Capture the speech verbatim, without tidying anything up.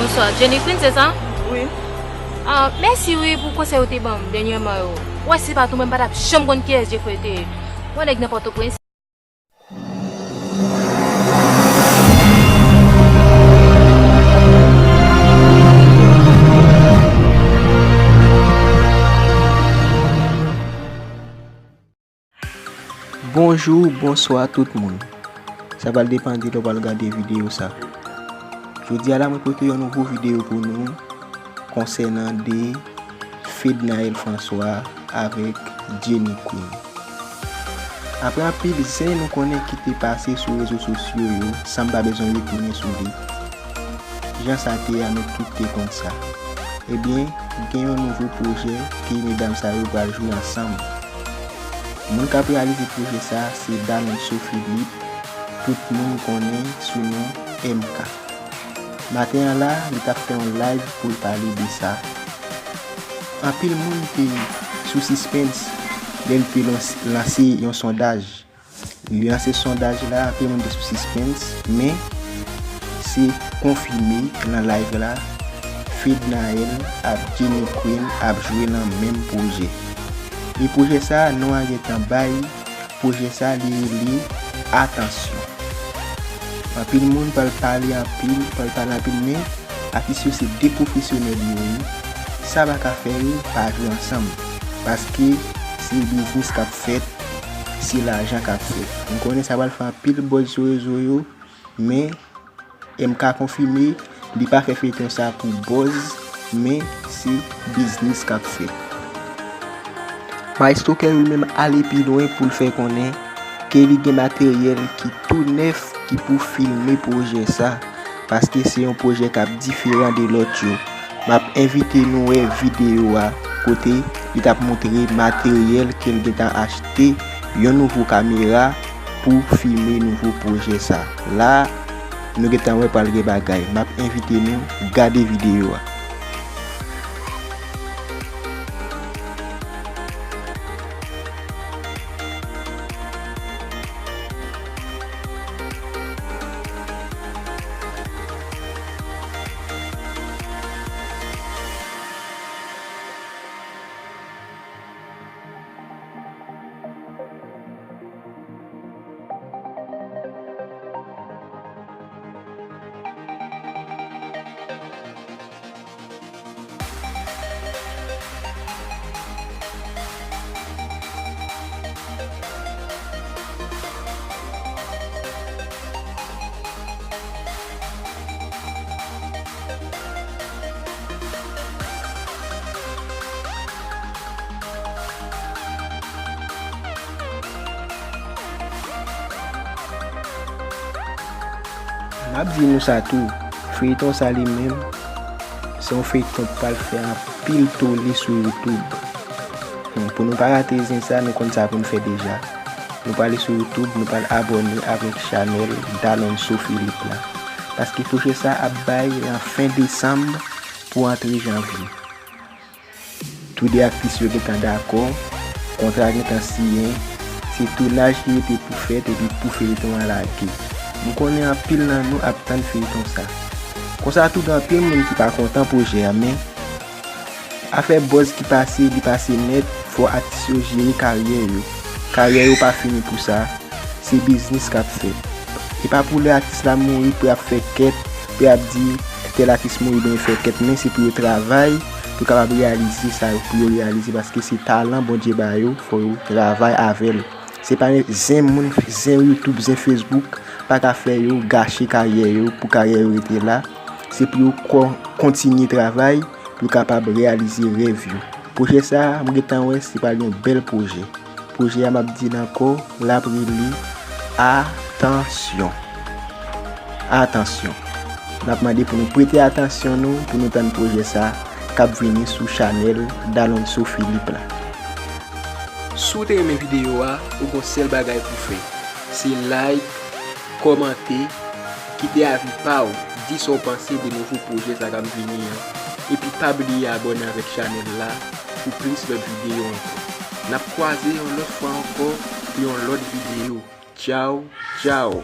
Bonswa, Jenny Queen, se sa? Wi. Ah, mèsi wi pou konsèy ou te ban m dènyèman yo. Ou wè, si se pa t ou menm, m pa t ap janm konn kiyès Jeffrey te ye. Yon nèg nan Pòtoprens. Bonjou, bonswa tout moun. Sa pral depann de lè w pral gade videyo sa. Jodi a la, mwen pote yon nouvo videyo pou nou konsènan de Fednaelle François avèk Jenny Queen. Apre anpil zen nou konnen ki te pase sou rezo sosyo yo, san m pa bezwen retounen sou li. Jan sa te ye a, nou tout te konn sa. Ebyen, gen yon nouvo pwojè ke medam sa yo pral jwe ansanm. Moun k ap reyalize pwojè sa a se Dalonso Philippe, tout moun konnen sou non M K. Maten an la, li t ap fè yon live pou l pale de sa. Anpil moun te sou sispens lè l te lans-, lanse yon sondaj. Li lanse sondaj la, anpil moun te sou sispens, men se konfime nan live la, Fednaelle ak Jenny Queen ap jwe nan menm pwojè. E pwojè sa, non an gentan bay, pwojè sa, li rele Atansyon. Anpil moun pral pale anpil, pral pale anpil, men atis yo se de pwofesyonèl yo ye. Sa pa ka fè yo pa jwe ansanm, paske se biznis k ap fèt, se lajan k ap fèt. M konnen sa pral fè anpil buzz sou rezo yo, men M K konfime, li pa fè feyton sa pou buzz, men se biznis k ap fèt. Maestro Kerwil menm ale pi lwen pou l fè konnen ke li gen materyèl ki tou nèf ki pou filme pwojè sa, paske se yon pwojè k ap diferan de lòt yo. M ap envite nou wè videyo a kote li t ap montre materyèl ke l gentan achte, yon nouvo kamera pou filme nouvo pwojè sa. La, nou gentan wè pral gen bagay. M ap envite nou gade videyo a. M ap di nou sa tou, feyton sa li menm, se yon feyton k pral fè anpil tole sou YouTube. Bon, pou nou pa rate zen sa, nou konn sa pou n fè deja. Nou prale sou YouTube, nou pral abòne avèk chanèl Dalonso Philippe la. Paske pwojè sa ap bay an fen desanm pou antre janvye. Toude aktris yo gentan dakò, kontra gentan siyen, se tounaj ki rete pou fèt epi pou feyton an lage. M konnen anpil nan nou ap tann feyton sa. Konsa tou gen anpil moun ki pa kontan pwojè a, men afè buzz ki pase, li pase nèt, fò atis yo jere karyè yo. Karyè yo pa fini pou sa. Se biznis k ap fèt. E pa pou lè atis la mouri pou y ap fè kèt, pou y ap di tèl atis mouri, ben yo fè kèt, men se pou yo travay, pou yo kapab reyalize sa yo pou yo reyalize, paske se talan Bondye ba yo, fò yo travay avè l. Se pa zen moun, zen YouTube, zen Facebook pa ka fè yo gache karyè yo pou karyè yo rete la. Se pou yo kon-, kontinye travay pou yo kapab reyalize rèv yo. Pwojè sa a, m gentan wè se pral yon bèl pwojè. Pwojè a, m ap di l ankò, l ap rele Atansyon. Atansyon. N ap mande pou nou prete atansyon nou pou nou tann pwojè sa k ap vini sou chanèl Dalonso Philippe la. Si w te renmen videyo a, ou gon sèl bagay pou fè. Se like, kòmante, kite avi pa w, di sa w panse de nouvo pwojè sa k ap vini an. Epi pa bliye abòne avèk chanèl la pou plis lòt videyo ankò. N ap kwaze yon lòt fwa ankò pou yon lòt videyo. Tchaw, tchaw!